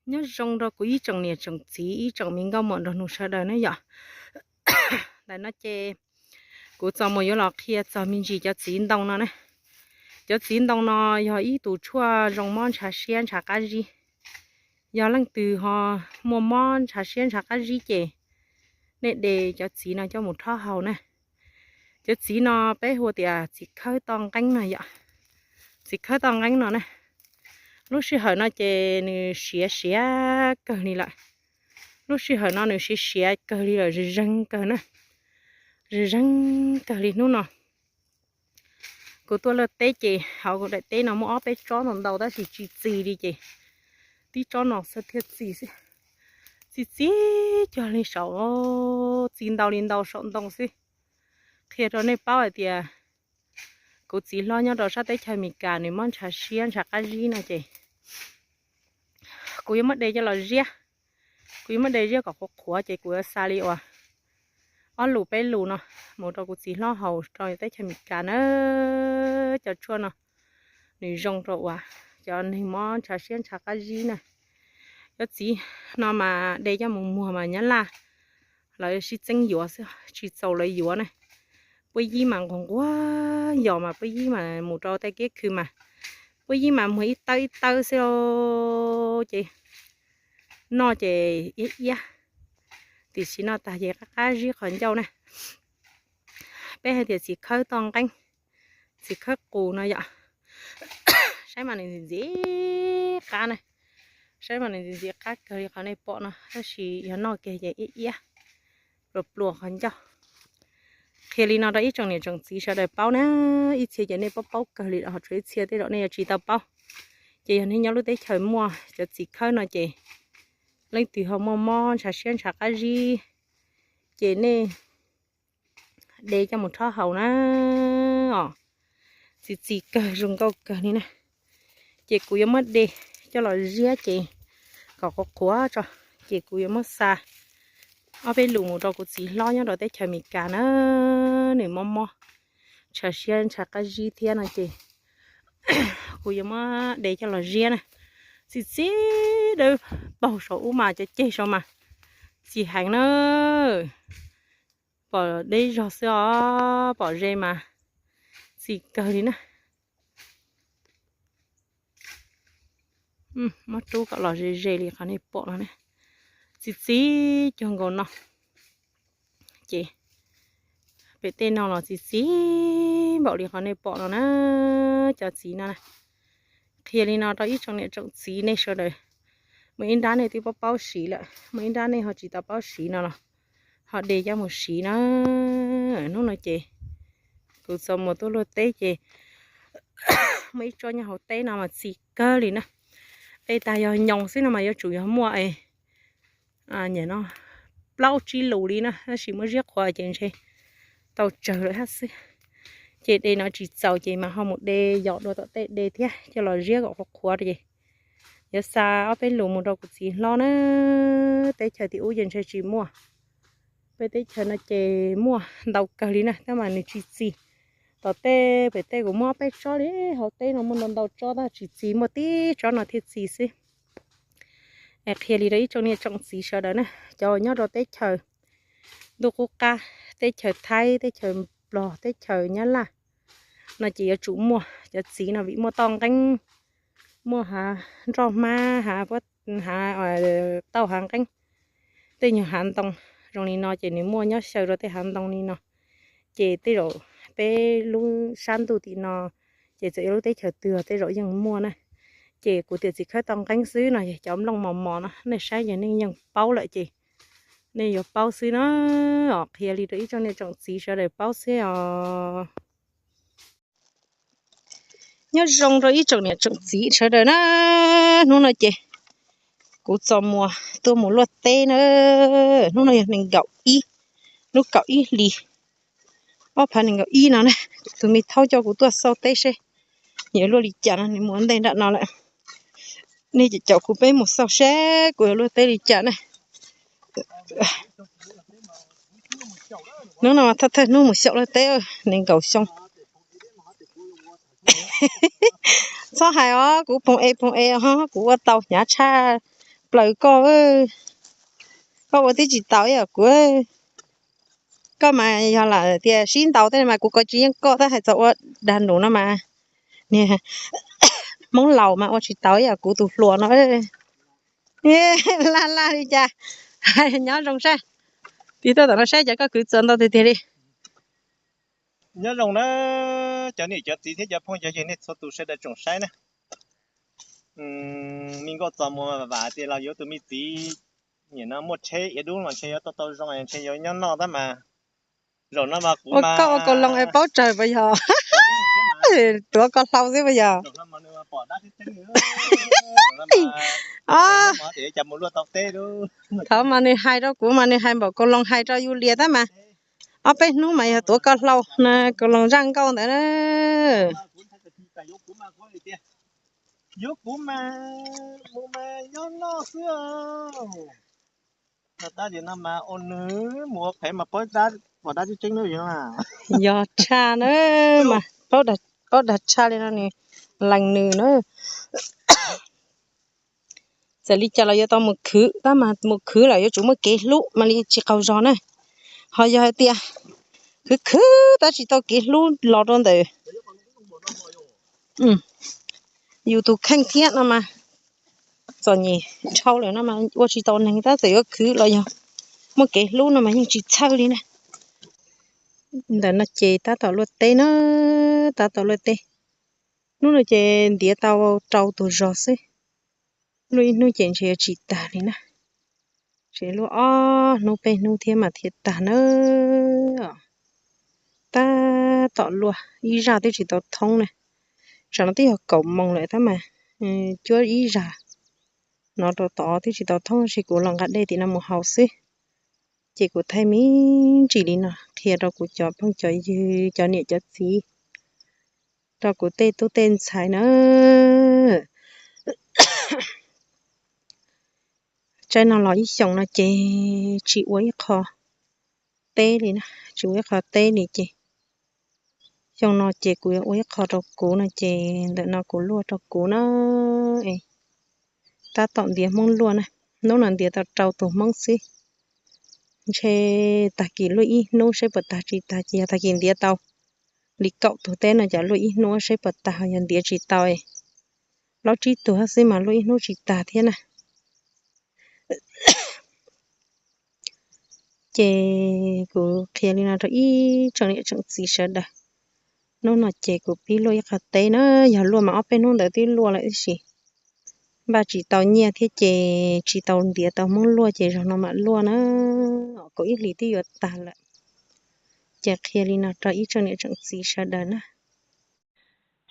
Nyob zoo rau kuv ib tsoom niam tsoom txiv, ib tsoom me nkauj muam nraug nus sawv daws na yom. Ntawm no ces kuv txos mus yuav los qhia txog me ntsis cov txiv ntoo no na. Cov txiv ntoo no yog ib tus tshuaj zoo mob ntshav siab ntshav qab zib. Yog leej twg ho muaj mob ntshav siab ntshav qab zib ces nej de cov txiv no coj mus rhaub haus na. Cov txiv no peb hu tias txiv khawb toj nqeeb no yom. Txiv khawb toj nqeeb no na, lub sij hawm no ces nws siav siav kawg li lawm. Lub sij hawm no nws siav siav kawg li lawm, zeeg zeeg kawg na. Zeeg zeeg kawg li hnub no. Kuv tuaj luaj teb ces hauv kuv daim teb no muaj ob peb tsob ntau ntau tab sis tsis txi li ces tib tsob no xwb thiaj txi xwb. Txi txi cuag li saum, txi ntau li ntau saum ntoo xwb. Qhia rau nej paub hais tias kuv txiv hlob nyob rau sab teb chaws Amelikas nws mob ntshav siab ntshav qab zib no ces kuv yuav muab de coj los ziab. Kuv yuav muab de ziab kom qhuav qhuav ces kuv yuav xa li uas ob lus peb lus no mus rau kuv txiv hlob haus rau teb chaws Amelikas na. Cov tshuaj no nws zoo rau uas cov neeg mob ntshav siab ntshav qab zib na. Cov txiv no mas de coj mus muag mas nyab laj lawv sib txeeb yuav xwb, tsis txaus lawv yuav na. Puab yib mas nquag nquag yos mas puab yib mas mus rau tej kiab khw mas puab yib mas muag ib tawb ib tawb xwb ces noj ces iab iab. Tiam sis noj tag ces qab qab zib qhov ncauj na. Peb hais tias txiv khawb toj nqeeb, txiv khawb qus no yom. Saib mas nws ntxim ntxim qab na. Saib mas nws ntxim ntxim qab kawg li qhov nej pom no tab sis yog noj kiag ces iab iab pluas pluas qhov ncauj. Qhia li no rau ib tsoom niam tsoom txiv sawv daws paub na. Ib txhia ces nej paub paub kawg li los ho tshuav ib txhia tej zaum nej yuav tsis tau paub. Ces yog nej nyob lub teb chaws muaj cov txiv khawb no ces leej twg ho muaj mob ntshav siab ntshav qab zib ces nej de coj mus rhaub haus na. Os, txi txi kawg zoo nkauj kawg li na. Ces kuv yuav muab de coj los ziab ces kom qhuav qhuav tso, ces kuv yuav muab xa ob peb lus mus rau kuv txiv hlob nyob rau teb chaws Amelikas na. Nws mob mob ntshav siab ntshav qab zib thiab no ces kuv yuav muab de coj los ziab na. Txi txi dawb paug saum ub mas cov ceg saud mas txi heev na. Pom deb zog xwb os, pom ze mas txi kawg li na. Muab rub kom los ze ze li qhov nej pom no na. Txi txi cuag nkaus no. Ces pem tej no los txi txi npaum li qhov nej pom no na. Cov txiv no na, qhia li no rau ib tsoom niam tsoom txiv nej sawv daws. Muaj ib nrab nej twb paub paub siv lawm, muaj ib nrab nej ho tsis tau paub siv no los ho de coj mus siv na. Hnub no ces kuv txos mus tuaj luaj teb ces muaj ib tsob nyob hauv teb no mas txi kawg li na. De tag yog nyoos xwb no mas yuav tsum yog muaj es plaub tsib lus li na, tab sis muab ziab qhuav ces ntshe tau tsawg lawm hab xwb. Ces de no tsis txaus ces mas ho mus de yos dua tom tej de thiab coj los ziab kom qhuav qhuav ces yuav xa ob peb lus mus rau kuv txiv hlob na. Teb chaws tim ub ces ntshe tsis muaj. Peb teb chaws no ces muaj ntau kawg li na tab mas nws tsis txi. Tom tej pem tej kuv muab ob peb tsob li hauv teb no muaj ntau ntau tsob tab tsis txi, muaj tib tsob no thiaj txi xwb. Es qhia li rau ib tsoom niam tsoom txiv sawv daws na, cov nyob rau teb chaws ntuj qub qab, teb chaws Thaib, teb chaws Nplog, teb chaws Nyab Laj no ces yuav tsum muaj cov txiv no vim muaj toj nqeeb, muaj hav nroj hmab, hav, hav tauj hav nqeeb, tej nyuag hav ntoo zoo li no ces nws muaj nyob xyaw rau tej hav ntoo li no. Ces tej zaum peb lub sab ntuj tim no ces txawm yog lub teb chaws twg tej zaum yeej muaj na. Ces kuv tias txiv khawb toj nqeeb xwb no es cov nplooj mos mos no nej saib ces nej yeej paub lawm ces nej yuav paub xwb na. Os, qhia li rau ib tsoom niam tsoom txiv sawv daws paub xwb os. Nyob zoo rau ib tsoom niam tsoom txiv sawv daws na. Hnub no ces kuv txos muag tuaj mus luaj teb na. Hnub no yog nees nkaum ib, lub kaum ib hlis ob phav nees nkaum ib no na. Tus me thaub coj kuv tuaj xauj teb seb yuav luaj li cas no, nws mus ua ntej nram no lawm. Nej caum kuv peb mus xauj seb kuv yuav luaj teb li cas na. Hnub no thawj thawj hnub mus xyaum luaj teb, nees nkaum xyoo. Txhob hais os, kuv poog e poog e os, kuv ua tau hnyav tshaj Lawm koj, koj ua twb tsis tau ib yam kuv. Koj mas yog lam tias sib ntaus tej mas kuv ko tsis yeej koj tab hais txog ua dag num no mas niag Hmoob laus mas ua tsis tau ib yam kuv tus hluas no. Laj laj li cas? Nyob zoo saib. Tig tuaj tom no saib cov koj kwv txuas ntau tiag tiag li. Nyob zoo na cov niam cov txiv thiab cov phooj cov ywg nej txhua tus sawv daws tsoom saib na. Me nkauj txos muag vam tias los yuav tus me txiv nim no muaj tsheb iav dub los ntshe yuav tau tau zoo ntshe yuav nyob noj tab mas. Zaum no mas kuv ua koj ua kaus loos es paub tsawg puas yog? Tuav ko hlau xwb puas yog? Thov mas nws hais rau kuv mas nws hais npaum kaus loos hais rau yus lias tab mas. Ob peb hnub mas yog tuav ko hlau na, kaus loos zaj nkauj ntawd na. Yuav kuv mas mus mas nyob noj xwb. Tab sis no mas ua nws mus ua phem mas paub dab, pom dab tseeb tseeb na. Yog tshaj na, mas paub dag tshaj li no nws lees nws na. Txawm li cas los yuav tau mus khwv, tab mas mus khwv lawm yuav tsum muaj kev hlub mas li tsis qaug zog na. Ho yog hais tias khwv khwv tab tsis tau kev hlub los rau ntawm yus tus kheej thiab no mas txom nyem dhau lawm no mas ua tsis tau neeg, tab txawm yuav khwv los yog muaj kev hlub no mas yeej tsis txhawj li na. Ntawm no ces tab tom luaj teb na, tab tom luaj teb. Hnub no ces ntiav tau rau tus zog xwb, luaj ib hnub ces ntshe yuav tsis tag li na. Tseem luaj ob hnub peb hnub thiab mas thiaj tag na. Tab tom luaj ib zaj twb tsis tau thoob na. Tsam no twb yog kaum moos lawm tab mas cuab ib zaj no rau tod twb tsis tau thoob, tab sis kuv los nqa dej tim no mus haus xwb. Ces kuv thaij me ntsis li no qhia rau kuv cov phooj cov ywg cov niam cov txiv, rau kuv tej tub tej ntxhais na. Tsaib no los ib xyoos no ces tsis ua ib qho teb li na, tsis ua ib qho teb li ces xyoo no ces kuv yuav ua ib qho rau kuv no ces ntawm no kuv luaj rau kuv na. Tab tom ntiav Hmoob luaj na, hnub no ntiav tau rau tus Hmoob xwb. Ntshe tag kis luaj ib hnub seb puas tag, tsis tag ces yog tag kis ntiav tau li kaum tus teb no ces luaj ib hnub seb puas tag, yog ntiav tsis tau plaub tsib tug xwb mas luaj ib hnub tsis tag thiab na. Ces kuv qhia li no rau ib tsoom niam tsoom txiv sawv daws. Hnub no ces kuv pib luaj ib qho teb na, yog luaj mas ob peb hnub ntawd twb luaj lawm tab sis npaj tsis tau nyiaj thiab ces tsis tau ntiav tau Hmoob luaj ces zaum no mam luaj na, kaum ib hlis twb yuav tag lawm. Ces qhia li no rau ib tsoom niam tsoom txiv sawv daws na.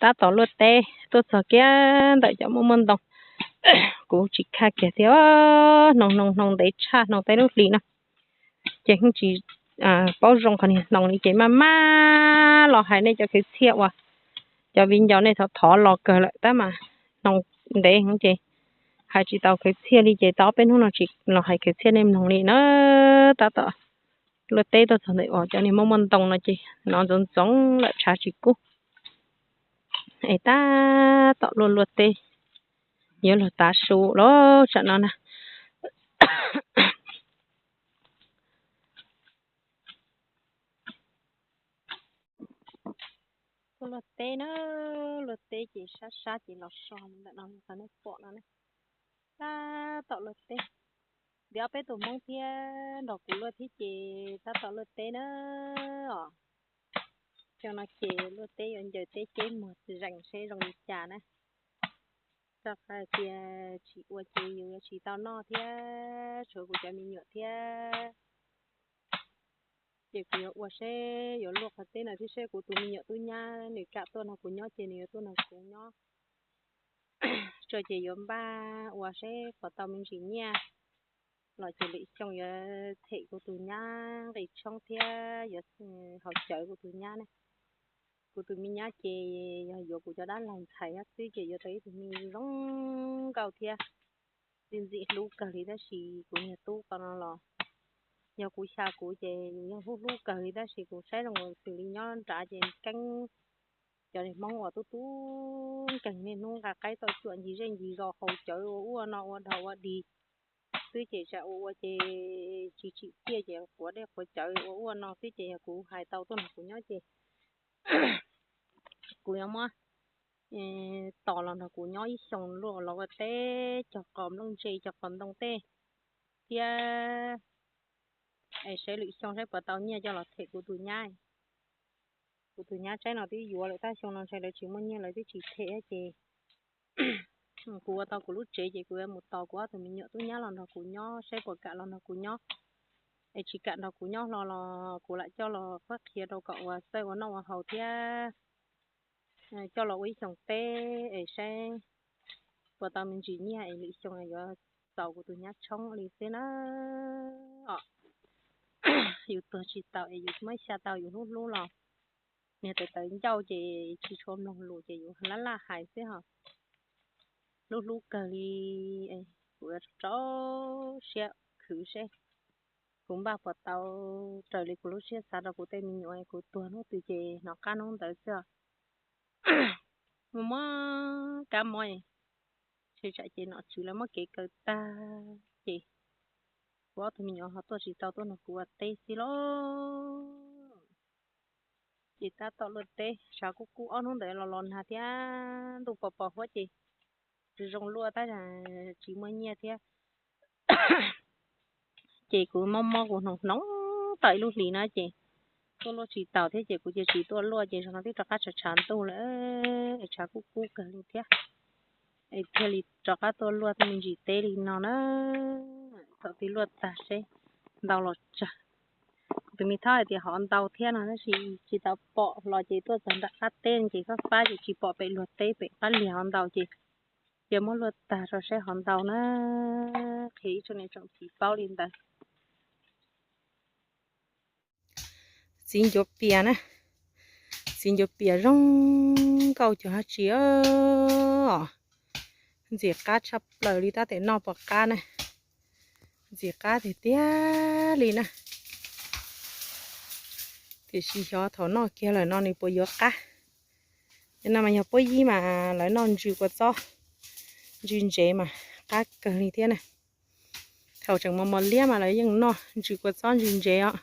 Tab tom luaj teb tuaj txog kiag ntawm cov muaj muaj ntoo, kuv tsis khaj kiag thiab, hnoos hnoos hnoos ntev tshaj hnoos teb lub hlis no. Ces yeej tsis paub zoo qhov niag hnoos li ces maj maj los hais nej cov khwv txhiaj uas cov viv ncaus nej thov thov los kawg lawm tab mas hnoos ntev ces hais tsis tau khwv txhiaj li ces tau ob peb hnub no tsis los hais khwv txhiaj nej mloog li na. Tab tom luaj teb tuaj txog ntawm uas cov niag muaj muaj ntoo no ces hnov ntxoov ntxoov lawm tshav tsis kub. Es tab tom luaj luaj teb yuav luag tav su los tsam no na. Tuaj luaj teb na, luaj teb ces sab sab ces los so ntawm no rau nej pom no na. Tab tom luaj teb, ntiav ob peb tus Hmoob thiab nrog kuv luaj thiab ces tab tom luaj teb na. Os, xyoo no ces luaj teb yuav ncaws teb ceb muag zeem seb zoo li cas na. Rau qhov tias tsis ua ces yus yuav tsis tau noj thiab, tshuav kuv cov me nyuam thiab. Ces kuv yuav ua seb yuav luaj qhov teb no thiab seb kuv tus me nyuam tub nyab nws kam tuaj nrog kuv nyob ces nws yuav tuaj nrog kuv nyob tso ces yuav npaj ua seb puas tau me ntsis nyiaj los ces lwm xyoo yuav them kuv tus nyab nqi tshoob thiab yuav haus cawv kuv tus nyab na. Kuv tus me nyab ces yog yuav kuv cov dab laug ntxhais nyob xwb ces yuav tau ib tug me zoo nkauj thiab ntxim ntxim hlub kawg li tab sis kuv niag tub ko no los yog kuv xya kuv ces yus yeej hlub hlub kawg li tab sis kuv saib zoo xws li nyob nrad ces keeb cov Hmoob uas tub tub nkeeg niaj hnub nqa qaib toj cuam ncig zej ncig zos haus cawv ua ub ua no ua dog ua dig xwb ces tsam ua ua ces tsis tsim txiaj ces quav dej quav cawv ua ua no xwb ces yog kuv hais tau tuaj nrog kuv nyob ces kuv yuav muab tos los nrog kuv nyob ib xyoos luaj los ua teb cog qos nplooj ntse cog qos ntoo tej thiab es saib lwm xyoo saib puas tau nyiaj coj los them kuv tus nyab. Kuv tus nyab tsaib no twb yuav lawm tab xyoo no ntshai lawv tsis muaj nyiaj lawv twb tsis them ces kuv ua tau kuv lub tsev ces kuv yuav mus tos kuv ob tug me nyuam tub nyab los nrog kuv nyob saib puas kam los nrog kuv nyob. Es tsis kam nrog kuv nyob hlo los kuv lam coj los qhuab qhia rau kom ua txawj ua noj ua haus thiab coj los ua ib xyoos teb es saib puas tau me ntsis nyiaj es lwm xyoo yuav txaus kuv tus nyab tshoob li xwb na. Yus tuag tsis tau es yus muab xya tau yus hlub hlub los niag tawv tawv ncauj ces tsis tshua mloog lus ces yus laj laj hais xwb ho. Hlub hlub kawg li, kuv rau siab khwv seb kuv npaj puas tau raws li kuv lub siab xav rau kuv tej me nyuam, kuv tuag hnub twg ces hnov qab hnub ntawd xwb os. Muaj muab kab mob, ntshe tsam ces nom tswv lawv muab kev kaw tag ces kuv ob tug me nyuam ho tuaj tsis tau tuaj nrog kuv ua teb xwb lauj. Ces tab tom luaj teb tshav kub kub ob hnub ntawd los los nag thiab ntuj pos pos huab ces zoo luaj tab tsis muaj nyiaj thiab. Ces kuv mob mob kuv hnoos hnoos tau ib lub hlis na ces tuaj luaj tsis taus thiab ces kuv cia tsis tuaj luaj ces zaum no twb rov qab tshav tshav ntuj lawm, tshav kub kub kawg li thiab. Es thiaj li rov qab tuaj luaj tej me ntsis teb li no na. Thaum twg luaj tag seb ntau los tsawg. Tus me thaub hais tias hov ntau thiab no tab sis tsis tau pom los ces tuaj txog nram qab teb ces fab fab ces tsis pom pem luag teb pem qab liag hov ntau ces cia muab luaj tag rau seb hov ntau na. Qhia ib tsoom niam tsoom txiv paub li ntawd. Txiv ncuav pias na, txiv ncuav pias zoo nkauj cuag dab tsi os. Ntxim qab tshaj plaws li tab tom noj puas qab na. Ntxim qab tiag tiag li na. Tiam sis xyov thaum noj kiag lawm no nws puas yuav qab. Cov no mas yog puab yib mas lawv noj ntsws kua txob, ntsws ntsev mas qab kawg li thiab na. Thaum tseem mos mos liab mas lawv yeej noj ntsws kua txob ntsws ntsev os.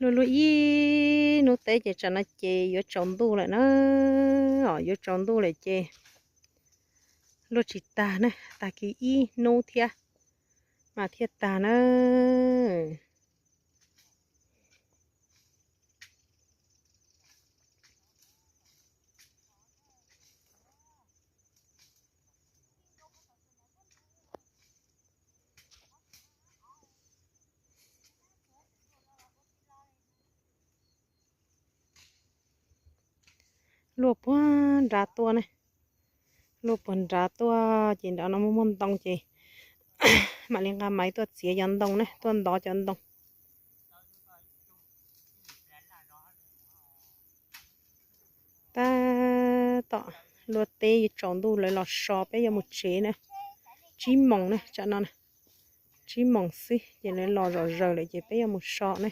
Luaj luaj ib hnub teb ces tsam no ces yuav tsaus ntuj lawm na. Yuav tsaus ntuj lawm ces luaj tsis tag na, tag kis ib hnub thiab mas thiaj tag na. Luaj puag nrad tuaj ne, luaj puag nrad tuaj ces nrad no muaj muaj ntoo ces mam li nqa maiv tuaj txiav cov ntoo ne, tuaj ntov cov ntoo. Tab tom luaj teb tsaus ntuj lawv los so peb yuav mus tsev na. Tsib moos na, tsam no tsib moos xwb ces lawv los zom zaws lawm ces peb yuav mus so na.